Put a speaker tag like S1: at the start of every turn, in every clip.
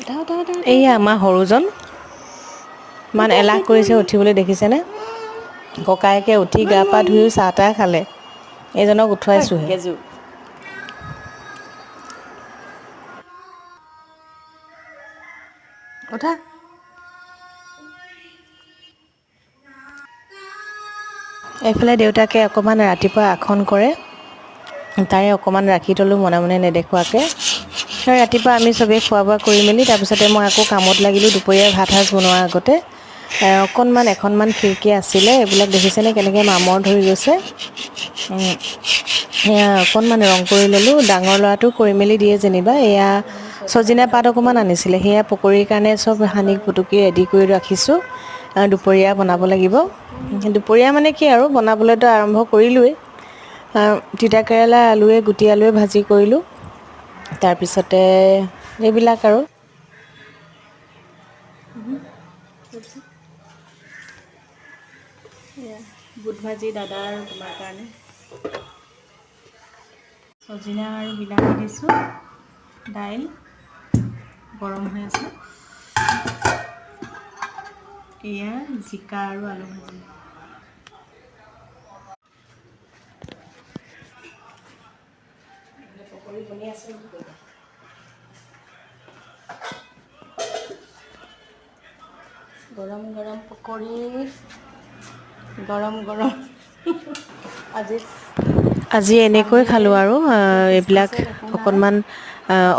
S1: উঠা উঠা উঠা।
S2: এইয়া আমাৰ সৰুজন ইমান এলাহ কৰিছে উঠিবলৈ, দেখিছেনে? ককায়েকে উঠি গা পা ধুইও চাহ তাহ খালে, এইজনক উঠুৱাইছোহে।
S1: গেজু।
S2: উঠা। এইফালে দেউতাকে অকণমান ৰাতিপুৱা আসন কৰে, তাৰে অকণমান ৰাখি থ'লোঁ মনে মনে নেদেখুৱাকৈ। আৰু ৰাতিপুৱা আমি চবেই খোৱা বোৱা কৰি মেলি তাৰপিছতে মই আকৌ কামত লাগিলোঁ। দুপৰীয়া ভাত সাজ বনোৱাৰ আগতে অকণমান এখনমান খিৰিকী আছিলে, এইবিলাক দেখিছেনে কেনেকৈ মামৰ ধৰি গৈছে। সেয়া অকণমান ৰং কৰি ল'লোঁ। ডাঙৰ ল'ৰাটো কৰি মেলি দিয়ে যেনিবা। এয়া ছজিনা পাত অকণমান আনিছিলে, সেয়া পকৰীৰ কাৰণে চব সানি পুটুকি ৰেডি কৰি ৰাখিছোঁ। দুপৰীয়া বনাব লাগিব। দুপৰীয়া মানে কি আৰু, বনাবলৈতো আৰম্ভ কৰিলোৱেই। তিতা কেৰেলা আলুৱে গুটি আলুৱে ভাজি কৰিলোঁ, তাৰপিছতে এইবিলাক আৰু। বুট ভাজি দাদা আৰু তোমাৰ কাৰণে। ছজিনা আৰু বিলাহী দিছোঁ, দাইল গৰম হৈ আছে। এয়া জিকা আৰু আলু ভাজি। পকৰি বনি আছে। গৰম গৰম পকৰি, গৰম গৰম। আজি আজি এনেকৈ খালোঁ আৰু এইবিলাক অকণমান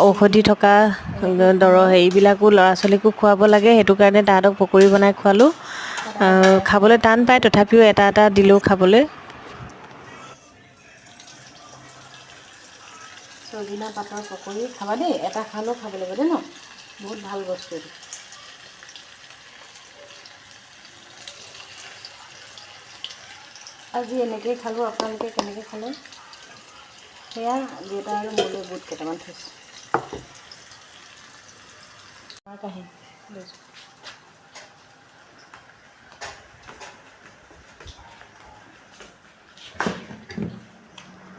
S2: ঔষধি থকা দৰৱ হেৰিবিলাকো ল'ৰা ছোৱালীকো খুৱাব লাগে, সেইটো কাৰণে তাহাঁতক পকৰি বনাই খোৱালোঁ। খাবলৈ টান পায়, তথাপিও এটা এটা দিলোঁ খাবলৈ। ছজিনা পাতৰ পকৰি খাবা দেই, এটা খালেও খাব লাগিব দেই ন, বহুত ভাল বস্তু এইটো। আজি এনেকেই খালোঁ, আপোনালোকে কেনেকৈ খালে? সেয়া দেউতা আৰু মোলৈ বুট কেইটামান থৈছোঁ। কাঁহী লৈছোঁ।